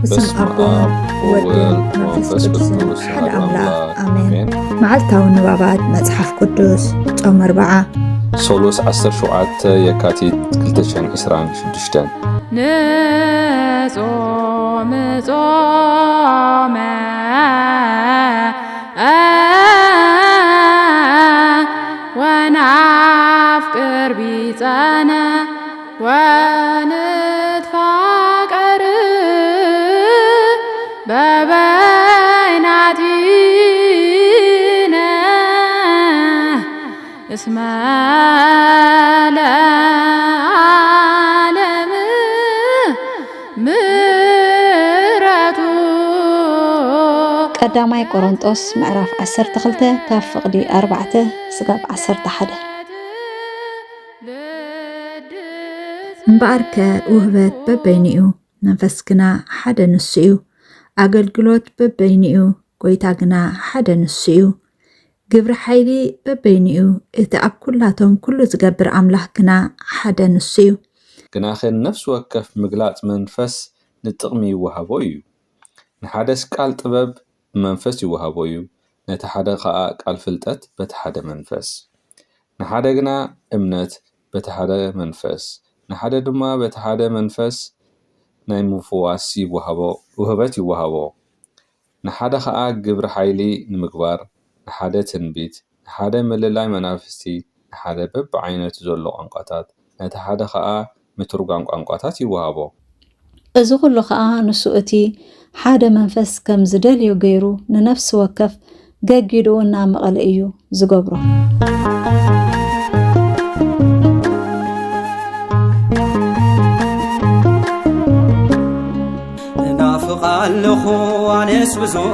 ብስም ኣቦ፣ ወወልድ ወመንፈስ ቅዱስን ሓደ ኣምላኽ፣ ኣሜን። መዓልታዊ ንባባት መጽሓፍ ቅዱስ፣ ጾም ኣርብዓ። ሶሎስ ዓሰርተ ሸውዓተ የካቲት ክልተ ሽሕን ዕስራን ሽዱሽተን። ንጾም ጾመ ወናፍቅር ቢጸነ ወንትፋቀር በበይናቲነ እስመ ለዓለም ምሕረቱ። ቀዳማይ ቆሮንጦስ ምዕራፍ ዓሰርተ ክልተ ካብ ፍቕዲ ኣርባዕተ ስጋብ ዓሰርተ ሓደ። እምበኣርከ ውህበት በበይኑ እዩ፣ መንፈስ ግና ሓደ ንሱ እዩ። ኣገልግሎት በበይኑ እዩ፣ ጐይታ ግና ሓደ ንሱ እዩ። ግብሪ ሓይሊ በበይኑ እዩ፣ እቲ ኣብ ኩላቶም ኩሉ ዝገብር ኣምላኽ ግና ሓደ ንሱ እዩ። ግናኸ ንነፍሲ ወከፍ ምግላጽ መንፈስ ንጥቕሚ ይወሃቦ እዩ። ንሓደስ ቃል ጥበብ ብመንፈስ ይወሃቦ እዩ፣ ነቲ ሓደ ኸኣ ቃል ፍልጠት በቲ ሓደ መንፈስ። ንሓደ ግና እምነት በቲ ሓደ መንፈስ፣ ንሓደ ድማ በቲ ሓደ መንፈስ ናይ ምፍዋስ ይወሃቦ፣ ውህበት ይወሃቦ። ንሓደ ኸኣ ግብሪ ሓይሊ ንምግባር፣ ንሓደ ትንቢት፣ ንሓደ ምልላይ መናፍስቲ፣ ንሓደ በብዓይነቱ ዘሎ ቋንቋታት፣ ነቲ ሓደ ኸኣ ምትርጓም ቋንቋታት ይወሃቦ። እዚ ኹሉ ኸኣ ንሱ እቲ ሓደ መንፈስ ከም ዝደልዮ ገይሩ ንነፍሲ ወከፍ ገጊዱ እናመቐለ እዩ ዝገብሮ። እናፍቕ ኣለኹ ኣነስ ብዙሕ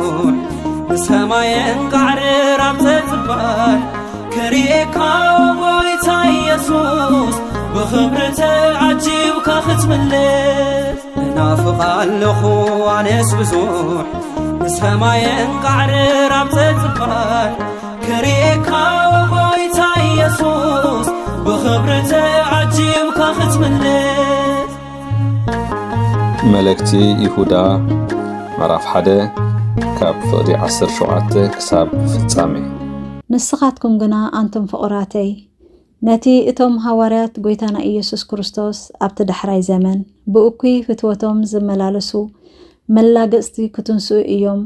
ንሰማየን ቃዕርር ኣብ ጸጽባል ክርእየካ ጐይታ ኢየሱስ ብኽብሪ ተዓጂብካ ክትምለስ። እናፍቕ ኣለኹ ኣነስ ብዙሕ ንሰማየን ቃዕርር ኣብ ጸጽባል ክርእየካ ጐይታ ኢየሱስ ብኽብሪ ተዓጂብካ ክትምለስ። መልእክቲ ይሁዳ ምዕራፍ ሓደ ካብ ፍቕዲ ዓሰርተ ሸውዓተ ክሳብ ፍጻሜ። ንስኻትኩም ግና ኣንቱም ፍቑራተይ፣ ነቲ እቶም ሃዋርያት ጐይታና ኢየሱስ ክርስቶስ ኣብቲ ዳሕራይ ዘመን ብእኩይ ፍትወቶም ዝመላለሱ መላገጽቲ ክትንስኡ እዮም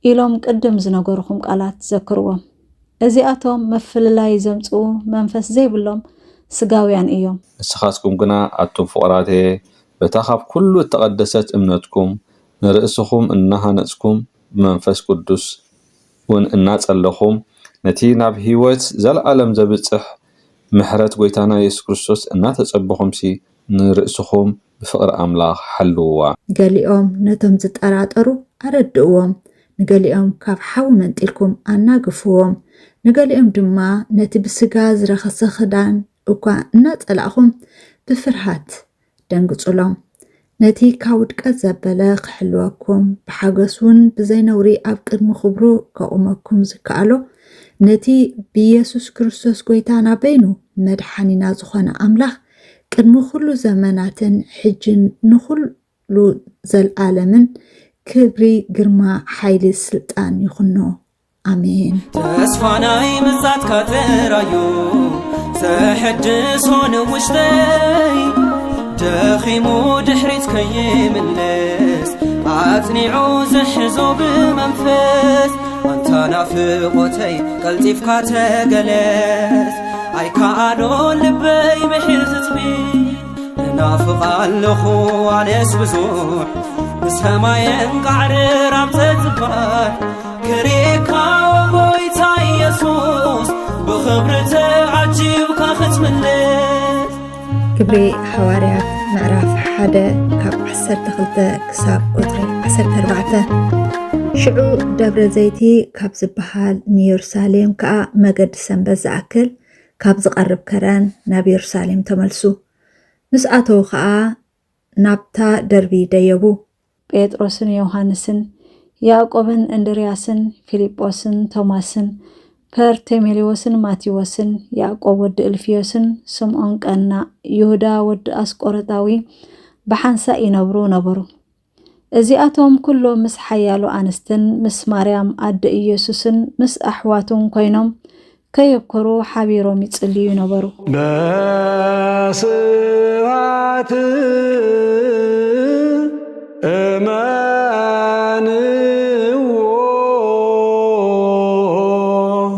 ኢሎም ቅድም ዝነገሩኹም ቃላት ዘክርዎም። እዚኣቶም ምፍልላይ ዘምጽኡ መንፈስ ዘይብሎም ስጋውያን እዮም። ንስኻትኩም ግና ኣቱም ፍቑራተየ፣ በታ ካብ ኩሉ እተቐደሰት እምነትኩም ንርእስኹም እናሃነጽኩም ብመንፈስ ቅዱስ እውን እናጸለኹም ነቲ ናብ ህይወት ዘለኣለም ዘብጽሕ ምሕረት ጐይታና የሱስ ክርስቶስ እናተጸበኹምሲ ንርእስኹም ብፍቕሪ ኣምላኽ ሓልውዋ። ገሊኦም ነቶም ዝጠራጠሩ ኣረድእዎም፣ ንገሊኦም ካብ ሓዊ መንጢልኩም ኣናግፍዎም፣ ንገሊኦም ድማ ነቲ ብስጋ ዝረኸሰ ክዳን እኳ እናጸላእኹም ብፍርሃት ደንግጹሎም። ነቲ ካብ ውድቀት ዘበለ ክሕልወኩም፣ ብሓጎስ እውን ብዘይ ነውሪ ኣብ ቅድሚ ክብሩ ከቑመኩም ዝከኣሎ፣ ነቲ ብኢየሱስ ክርስቶስ ጐይታና በይኑ መድሓኒና ዝኾነ ኣምላኽ ቅድሚ ኩሉ ዘመናትን ሕጅን ንኹሉ ዘልኣለምን ክብሪ፣ ግርማ፣ ሓይሊ፣ ስልጣን ይኹኖ። ኣሜን። ተስፋ ናይ ምጻትካ ጥራዩ ዘሐድሶ ንውሽጠይ፣ ደኺሙ ድሕሪት ከይምለስ ኣጽኒዑ ዝሕዞ ብመንፈስ፣ ኣንታ ናፍቖተይ ቀልጢፍካ ተገለስ። ኣይከኣሎ ልበይ ምሒር ትጽቢት፣ እናፍቕ ኣለኹ ኣነስ ብዙሕ ንሰማየን ቃዕርር ኣብ ጸጽባል ክርእየካ ጐይታ ኢየሱስ ብኽብሪ ተዓጂብካ ክትምለስ። ግብሪ ሃዋርያት ምዕራፍ ሓደ ካብ ዓሰርተ ክልተ ክሳብ ቁጽሪ ዓሰርተ ኣርባዕተ። ሽዑ ደብረ ዘይቲ ካብ ዝበሃል ንየሩሳሌም ከኣ መገዲ ሰንበት ዝኣክል ካብ ዝቐርብ ከረን ናብ የሩሳሌም ተመልሱ። ምስ ኣተዉ ኸኣ ናብታ ደርቢ ደየቡ። ጴጥሮስን ዮሃንስን፣ ያዕቆብን እንድርያስን፣ ፊልጶስን ቶማስን፣ በርቴሜሌዎስን ማቴዎስን፣ ያዕቆብ ወዲ እልፍዮስን ስምዖን ቀናእ፣ ይሁዳ ወዲ ኣስቆሮጣዊ ብሓንሳእ ይነብሩ ነበሩ። እዚኣቶም ኩሎም ምስ ሓያሎ ኣንስትን ምስ ማርያም ኣደ ኢየሱስን ምስ ኣሕዋቱን ኮይኖም ከየብኮሩ ሓቢሮም ይጽልዩ ነበሩ። በስብሐት እመንዎ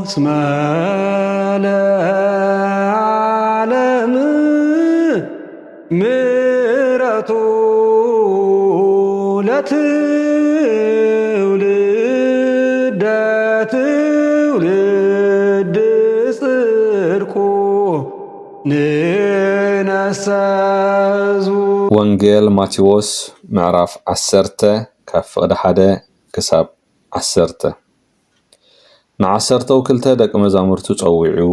እስመ ለዓለም ምሕረቱ ለትውልደ ትውልድ ጽድቁ ንነሰዙ። ወንጌል ማቴዎስ ምዕራፍ ዓሰርተ ካብ ፍቕዲ ሓደ ክሳብ ዓሰርተ። ንዓሰርተው ክልተ ደቂ መዛሙርቱ ጸዊዑ፣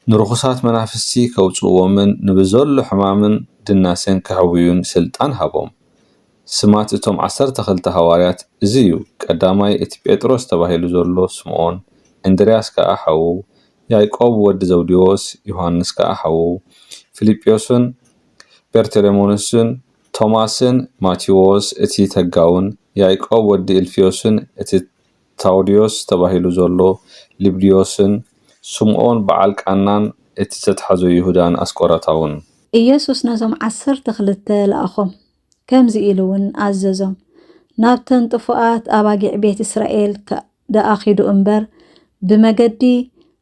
ንርኹሳት መናፍስቲ ከውጽእዎምን ንብዘሎ ሕማምን ድናሴን ከሕውዩን ስልጣን ሃቦም። ስማት እቶም ዓሰርተ ክልተ ሃዋርያት እዚ እዩ። ቀዳማይ እቲ ጴጥሮስ ተባሂሉ ዘሎ ስምዖን፣ እንድርያስ ከኣ ሓዉ፣ ያዕቆብ ወዲ ዘብዴዎስ፣ ዮሃንስ ከኣ ሓዉ፣ ፊልጶስን በርተሎሜዎስን፣ ቶማስን ማቴዎስ እቲ ተጋውን፣ ያዕቆብ ወዲ እልፍዮስን እቲ ታውድዮስ ተባሂሉ ዘሎ ልብድዮስን፣ ስምዖን በዓል ቃናን እቲ ዘትሓዞ ይሁዳን ኣስቆሮታውን። ኢየሱስ ነዞም ዓሰርተ ክልተ ለኣኾም፣ ከምዚ ኢሉ እውን ኣዘዞም፣ ናብተን ጥፉኣት ኣባጊዕ ቤት እስራኤል ደኣ ኺዱ እምበር፣ ብመገዲ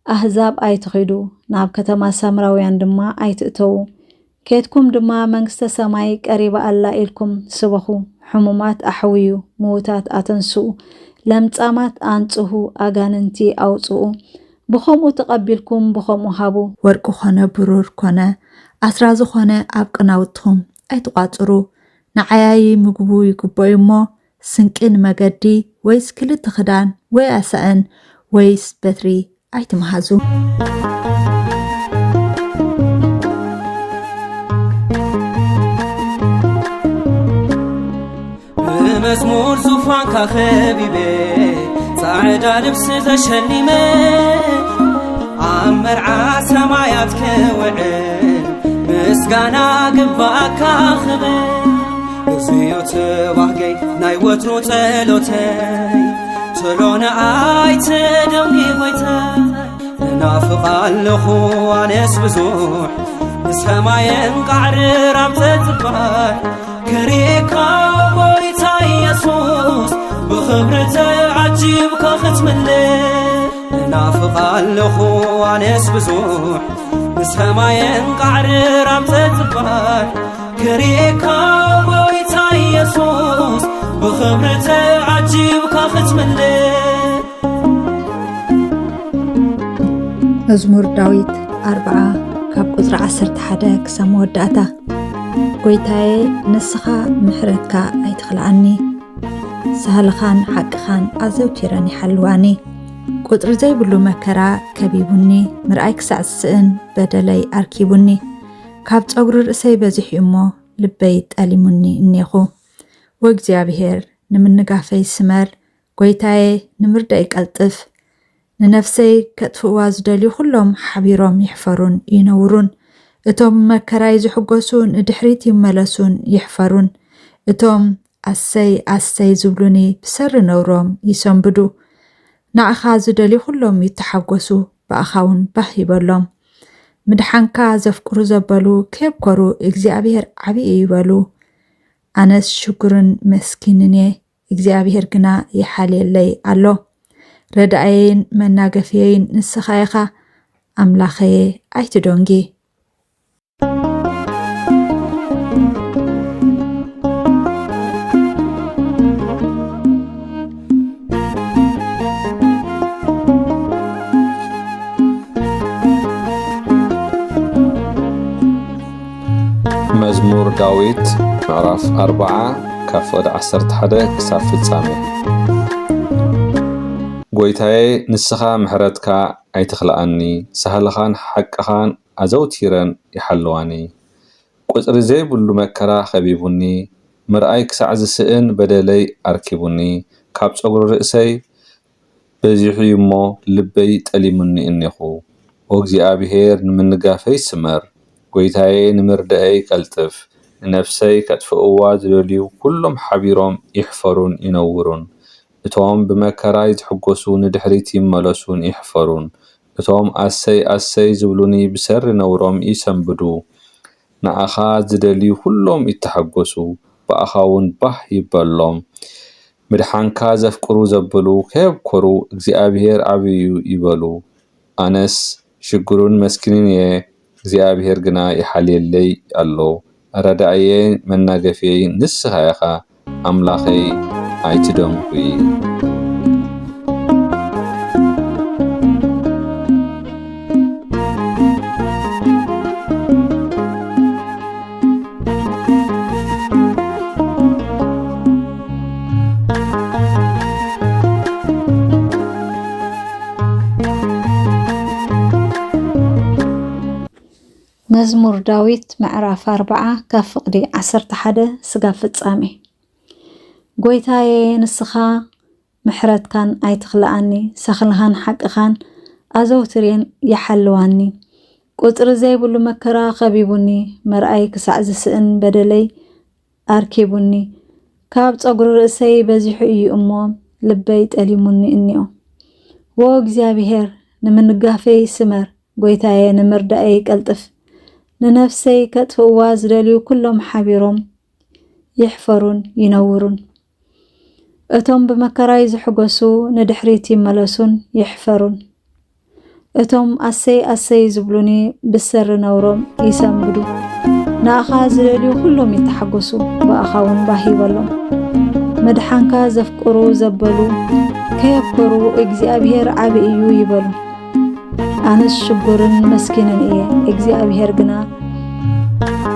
ኣህዛብ ኣይትኺዱ፣ ናብ ከተማ ሳምራውያን ድማ ኣይትእተዉ። ኬድኩም ድማ መንግስተ ሰማይ ቀሪባ ኣላ ኢልኩም ስበኹ። ሕሙማት ኣሕውዩ፣ ምዉታት ኣተንስኡ፣ ለምጻማት ኣንጽሁ፣ ኣጋንንቲ ኣውጽኡ። ብኸምኡ ተቐቢልኩም ብኸምኡ ሃቡ። ወርቂ ኾነ ብሩር ኮነ ኣስራዚ ኾነ ኣብ ቅናውትኹም ኣይትቋጽሩ። ንዓያዪ ምግቡ ይግበዩ እሞ፣ ስንቂ ንመገዲ፣ ወይስ ክልተ ክዳን፣ ወይ ኣሳእን፣ ወይስ በትሪ ኣይትምሃዙ። ብመዝሙር ዙፋንካ ኸቢበ፣ ጻዕዳ ልብሲ ተሸሊመ፣ ኣብ መርዓ ሰማያት ክውዕል፣ ምስጋና ግባኣካ ክብል። እዚዮ ተባህገይ ናይ ወትሩ ጸሎተይ፣ ቶሎ ንኣይ ትደንጊ ጎይታ። እናፍቕ ኣለኹ ኣነስ ብዙሕ፣ ንሰማየን ቃዕርር ኣብ ተጽባሕ። ክርእየካ ጎይታ ኢየሱስ፣ ብኽብሪ ተዓጂብካ ክትምለስ። እናፍቕ ኣለኹ ኣነስ ብዙሕ፣ ንሰማየን ቃዕርር ኣብ ተጽባሕ። ክርእየካ ጎይታ ኢየሱስ፣ ብኽብሪ ተዓጂብካ ክትምለስ። መዝሙር ዳዊት ኣርብዓ ካብ ቁጽሪ ዓሰርተ ሓደ ክሳብ መወዳእታ። ጎይታየ፣ ንስኻ ምሕረትካ ኣይትኽልኣኒ፣ ሳህልኻን ሓቅኻን ኣዘውቲረን ይሓልዋኒ። ቁጽሪ ዘይብሉ መከራ ከቢቡኒ፣ ምርኣይ ክሳዕ ዝስእን በደለይ ኣርኪቡኒ። ካብ ጸጉሪ ርእሰይ በዚሑ እሞ ልበይ ጠሊሙኒ እኔኹ። ወእግዚኣብሔር ንምንጋፈይ ስመር፣ ጎይታየ ንምርዳይ ቀልጥፍ። ንነፍሰይ ከጥፍእዋ ዝደልዩ ኩሎም ሓቢሮም ይሕፈሩን ይነውሩን። እቶም መከራይ ዝሕጎሱ ንድሕሪት ይመለሱን ይሕፈሩን። እቶም ኣሰይ ኣሰይ ዝብሉኒ ብሰሪ ነውሮም ይሰንብዱ። ንዓኻ ዝደልዩ ኩሎም ይተሓጎሱ፣ ብኣኻ እውን ባህ ይበሎም። ምድሓንካ ዘፍቅሩ ዘበሉ ከየብኮሩ እግዚኣብሔር ዓብዪ እዩ ይበሉ። ኣነስ ሽጉርን መስኪንን እየ፣ እግዚኣብሔር ግና ይሓልየለይ ኣሎ። ረዳእየይን መናገፍየይን ንስኻ ኢኻ፣ ኣምላኸየ ኣይትደንጊ። መዝሙር ዳዊት ምዕራፍ ኣርብዓ ካብ ፍቕዲ ዓሰርተ ሓደ ክሳብ ፍጻሜ። ጎይታየ፣ ንስኻ ምሕረትካ ኣይትኽልኣኒ፣ ሳህልኻን ሓቅኻን ኣዘውቲረን ይሓልዋኒ። ቁጽሪ ዘይብሉ መከራ ኸቢቡኒ፣ ምርኣይ ክሳዕ ዝስእን በደለይ ኣርኪቡኒ፣ ካብ ጸጉሪ ርእሰይ በዚሑ እዩ እሞ ልበይ ጠሊሙኒ እኔኹ። ኦ እግዚኣብሔር፣ ንምንጋፈይ ስመር፣ ጐይታየ፣ ንምርዳኤይ ቀልጥፍ። ንነፍሰይ ከጥፍእዋ ዝደልዩ ኩሎም ሓቢሮም ይሕፈሩን ይነውሩን። እቶም ብመከራይ ዝሕጎሱ ንድሕሪት ይመለሱን ይሕፈሩን። እቶም ኣሰይ ኣሰይ ዝብሉኒ ብሰሪ ነውሮም ይሰንብዱ። ንኣኻ ዝደልዩ ኩሎም ይተሓጎሱ፣ ብኣኻ እውን ባህ ይበሎም። ምድሓንካ ዘፍቅሩ ዘበሉ ከየብኮሩ እግዚኣብሔር ዓብዪ እዩ ይበሉ። ኣነስ ሽግሩን መስኪንን እየ፣ እግዚኣብሔር ግና ይሓልየለይ ኣሎ። ረዳእየይ መናገፍየይ ንስኻ ኢኻ፣ ኣምላኸይ ኣይትደንጉይ። መዝሙር ዳዊት ምዕራፍ ኣርብዓ ካብ ፍቕዲ ዓሰርተ ሓደ ስጋብ ፍጻሜ። ጐይታየ፣ ንስኻ ምሕረትካን ኣይትኽልኣኒ፣ ሰኽልኻን ሓቅኻን ኣዘውትር እየን ይሓልዋኒ። ቁጽሪ ዘይብሉ መከራ ኸቢቡኒ፣ መርኣይ ክሳዕ ዝስእን በደለይ ኣርኪቡኒ። ካብ ጸጉሪ ርእሰይ በዚሑ እዩ እሞ፣ ልበይ ጠሊሙኒ እኒኦ። ዎ እግዚኣብሄር፣ ንምንጋፈይ ስመር፣ ጐይታየ፣ ንምርዳእየይ ቀልጥፍ። ንነፍሰይ ከጥፍእዋ ዝደልዩ ኩሎም ሓቢሮም ይሕፈሩን ይነውሩን። እቶም ብመከራይ ዝሕጎሱ ንድሕሪት ይመለሱን ይሕፈሩን። እቶም ኣሰይ ኣሰይ ዝብሉኒ ብሰሪ ነውሮም ይሰንብዱ። ንኣኻ ዝደልዩ ኩሎም ይተሓጎሱ፣ ብኣኻ እውን ባህ ይበሎም። መድሓንካ ዘፍቅሩ ዘበሉ ከየብኮሩ እግዚኣብሄር ዓቢ እዩ ይበሉ። ኣነስ ሽጉርን መስኪንን እየ፣ እግዚኣብሄር ግና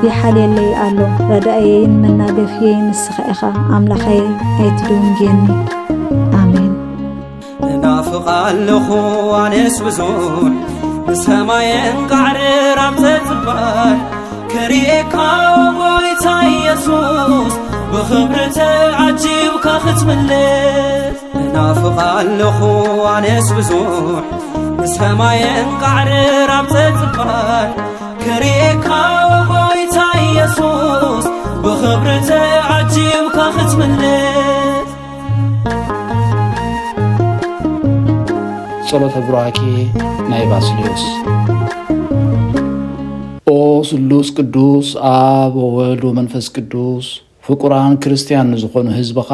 ይሓልየለይ ኣሎ። ረዳእየይን መናገፍየይን ንስኻ ኢኻ፣ ኣምላኸይ ኣይትደንጉየኒ። ኣሜን። እናፍቕ ኣለኹ ኣነስ ብዙሕ ንሰማየን ቃዕርር ኣብ ተጽባይ ክርእየካ ጐይታ ኢየሱስ ብኽብሪ ተዓጂብካ ክትምለስ እናፍቕ ኣለኹ ኣነስ ብዙሕ ንሰማየን ቃዕርር ኣብ ተጽባይ ክርእየካ ጐይታ ኢየሱስ ብኽብሪ ተዓጂብካ ክትምለስ ጸሎተ ቡራኬ ናይ ባስልዮስ። ኦ ስሉስ ቅዱስ ኣብ ወወልድ ወመንፈስ ቅዱስ ፍቁራን ክርስትያን ንዝኾኑ ህዝብኻ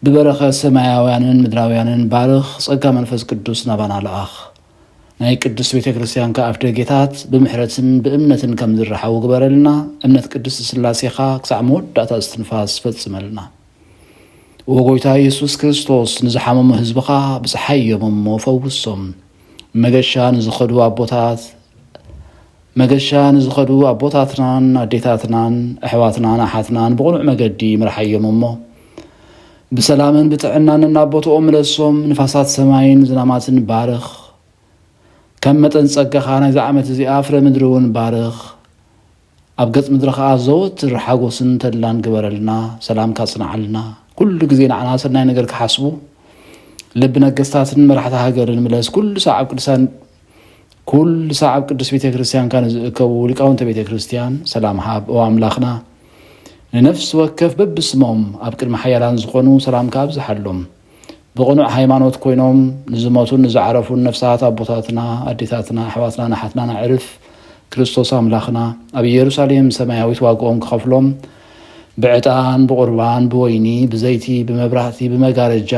ብበረኸት ሰማያውያንን ምድራውያንን ባርኽ፣ ጸጋ መንፈስ ቅዱስ ናባና ልኣኽ። ናይ ቅድስት ቤተ ክርስቲያንካ ኣፍደጌታት ብምሕረትን ብእምነትን ከም ዝረሓዉ ግበረልና። እምነት ቅድስት ስላሴኻ ክሳዕ መወዳእታ እስትንፋስ ፈጽመልና። ኦ ጎይታ ኢየሱስ ክርስቶስ፣ ንዝሓመሙ ህዝብኻ ብጽሓዮም እሞ ፈውሶም። መገሻ ንዝኸዱ ኣቦታት መገሻ ንዝኸዱ ኣቦታትናን ኣዴታትናን ኣሕዋትናን ኣሓትናን ብቕኑዕ መገዲ ምርሓዮም እሞ ብሰላምን ብጥዕናን ናብ ቦትኦም ምለሶም። ንፋሳት ሰማይን ዝናማትን ባርኽ። ከም መጠን ጸጋኻ ናይዚ ዓመት እዚኣ ፍረ ምድሪ እውን ባርኽ። ኣብ ገጽ ምድሪ ኸኣ ዘወትር ሓጎስን ተድላን ግበረልና። ሰላምካ ጽንዓልና። ኩሉ ግዜ ንዓና ሰናይ ነገር ክሓስቡ ልቢ ነገስታትን መራሕቲ ሃገርን ምለስ። ኩሉ ሳዕ ኣብ ቅዱሳን ኩሉ ሳዕ ኣብ ቅዱስ ቤተ ክርስቲያንካ ንዝእከቡ ሊቃውንተ ቤተ ክርስቲያን ሰላም ሃብ። ኦ ኣምላኽና፣ ንነፍሲ ወከፍ በብስሞም ኣብ ቅድሚ ሓያላን ዝኾኑ ሰላምካ ኣብዝሓሎም። ብቕኑዕ ሃይማኖት ኮይኖም ንዝሞቱን ንዝዓረፉን ነፍሳት ኣቦታትና፣ ኣዴታትና፣ ኣሕዋትናን ኣሓትናን ኣዕርፍ ክርስቶስ ኣምላኽና ኣብ ኢየሩሳሌም ሰማያዊት ዋግኦም ክኸፍሎም ብዕጣን፣ ብቑርባን፣ ብወይኒ፣ ብዘይቲ፣ ብመብራህቲ፣ ብመጋረጃ፣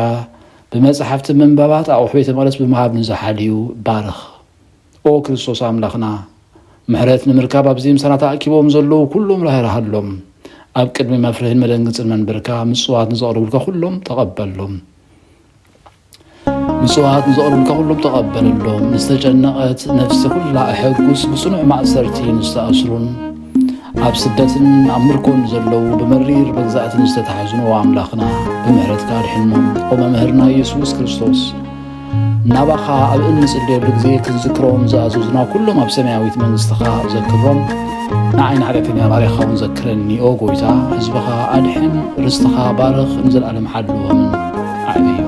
ብመጻሕፍቲ ምንባባት ኣቑሑ ቤተ መቕደስ ብምሃብ ንዝሓልዩ ባርኽ። ኦ ክርስቶስ ኣምላኽና፣ ምሕረት ንምርካብ ኣብዚ ምሳና ተኣኪቦም ዘለዉ ኩሎም ራህራሃሎም። ኣብ ቅድሚ መፍርህን መደንግጽን መንበርካ ምጽዋት ንዘቕርቡልካ ኩሎም ተቐበሎም። ምጽዋት ንዘቕርቡልካ ኩሎም ተቐበለሎም። ንዝተጨነቐት ነፍሲ ኩላ ኣሐጉስ፣ ብጽኑዕ ማእሰርቲ ንዝተኣስሩን ኣብ ስደትን ኣብ ምርኮን ዘለዉ ብመሪር መግዛእትን ዝተታሕዙን ኦ ኣምላኽና ብምሕረትካ ኣድሕኖም። ኦ መምህርና ኢየሱስ ክርስቶስ፣ ናባኻ ኣብ እንጽልየሉ ግዜ ክንዝክሮም ዝኣዘዙና ኩሎም ኣብ ሰማያዊት መንግስትኻ ዘክሮም። ንዓይ ንሓጢኣተኛ ባርያኻ እውን ዘክረኒ። ኦ ጎይታ፣ ህዝብኻ ኣድሕን፣ ርስትኻ ባርኽ፣ ንዘለኣለም ሓልዎምን ኣዕብዮ።